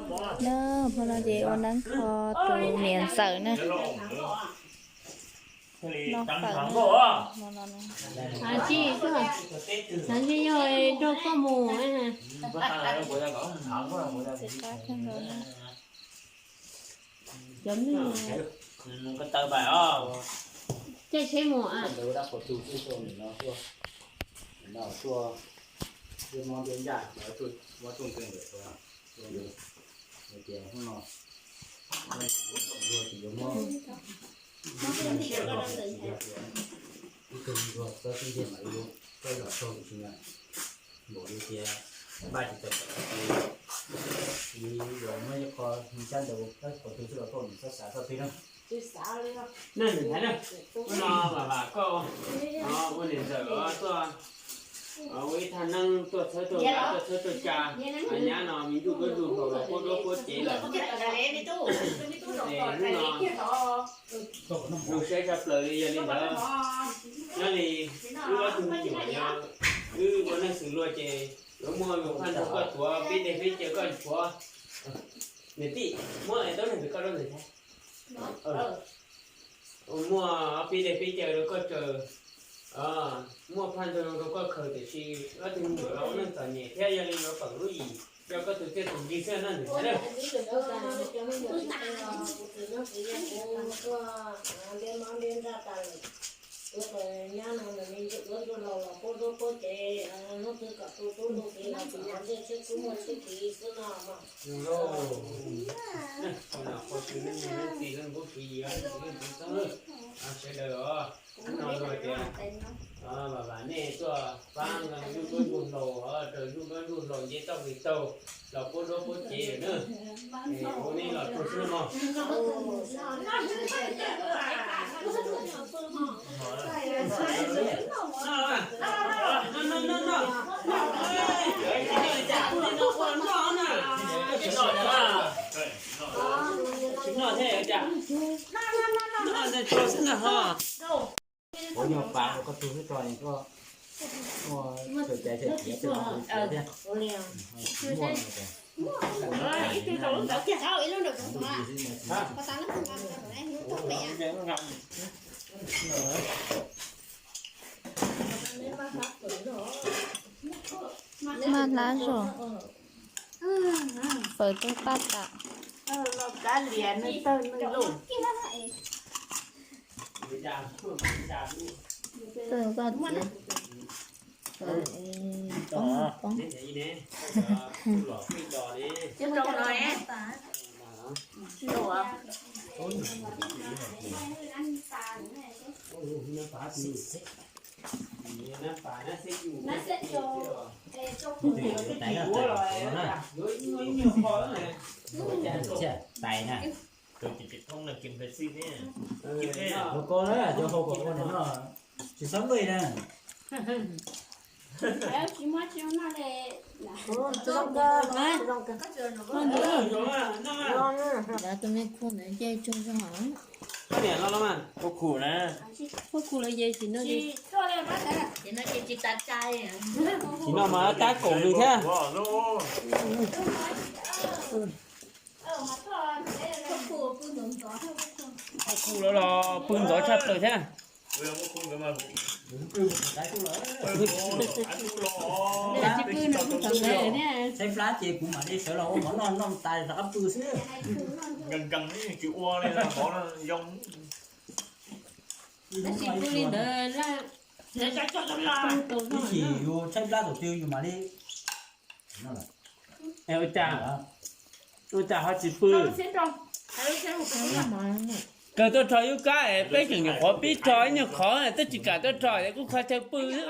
No, hmo no ces ua neeb kho tus niam ntxawm na. Noj fawm na. Xav ntshe yog nrog koj mus. Cov neeg caij tsheb mus a. Npam li tias npaj tsis tawm tawm, yus muab ib qho sab ntawd ua qhov twg xwb los koj txhob xav txoj twg na. Neb niam ntxhais na, hnub no vam vam koj ua niam ntxawm tuaj ua ib thaj neeb tuaj txhawb tuaj nqa tuaj txhawb tuaj tsa, nyab no me ntsuj duab ntsuj hlauv los puab duab puab cev lawm. Es hnub no zoo siab tshaj plaws li yog li ntawd. Nyob li wb ob tug me nyuam yog wb ua neej xws luag ces yuav muaj luag phaj ntug koj tuav, peb dej peb cawv koj nchuav. Niam tij, muab taub neeg ntawm koj rau ntxhais. Muaj ob peb dej peb cawv rau koj tsaws, muaj phaj ntug rau koj khaws, tiam sis ob tug me nyuam los ua neej txom nyem thiab yog li yuav peem lub yim rau koj tus txiaj tus ntsig xwb na niam ntxhais. Qhov twg neej nyoog neej txiv leej kub txiv yig, leej txiv txoob lawm, sawv daws os, hnub no luag tias vam vam nej tuaj pab ntsuj duab ntsuj hlauv, raws ntsuj duab ntsuj hlauv nce toj nqis taug los puab duab puab cev lawm na. Ua nej los tsuag xwb no mog. Tsis noj thiab cas? Noj ntawd tsuag xwb ntag ho. Ua nyuag pas rau koj tug xwb tso, koj muaj chaw caiv chaw ciav tej no kuv txiav thiab. Maj hlab zog, fawm tau tab tas. Tau koj txiav, poob poob. Tais na, tus tsis tsis thoob no kis ntawd xwb ne. Los ko na, cov hau kom ua no tsis txhob luj na. Yav tus me khu ntawd nce tsuag zog. Khu na, khu lawv ces tsis no, ces no ces tsis tas tsa. Tsis no mas tab kaum nws thiab. Khu lawv los pw ntxov tshaj plaws thiab. Tsis pw nws kuj txom nyem thiab. Tshaib plab ces kuv mam li sawv los ua mov noj, noj tas rov qab pw xwb. Nkees nkees tsis ua li mov zoo. Tab sis pw li ntawd, ib chim yus tshaib plab thaum twg yus mam li. Ua cas, ua cas ho tsis pw? Kawg tuaj rho yub kab es peb tseem nyuam qhuav pib rho ib nyuag qhov twb tsis kam tuaj rho es kuj kho chaw pw xwb.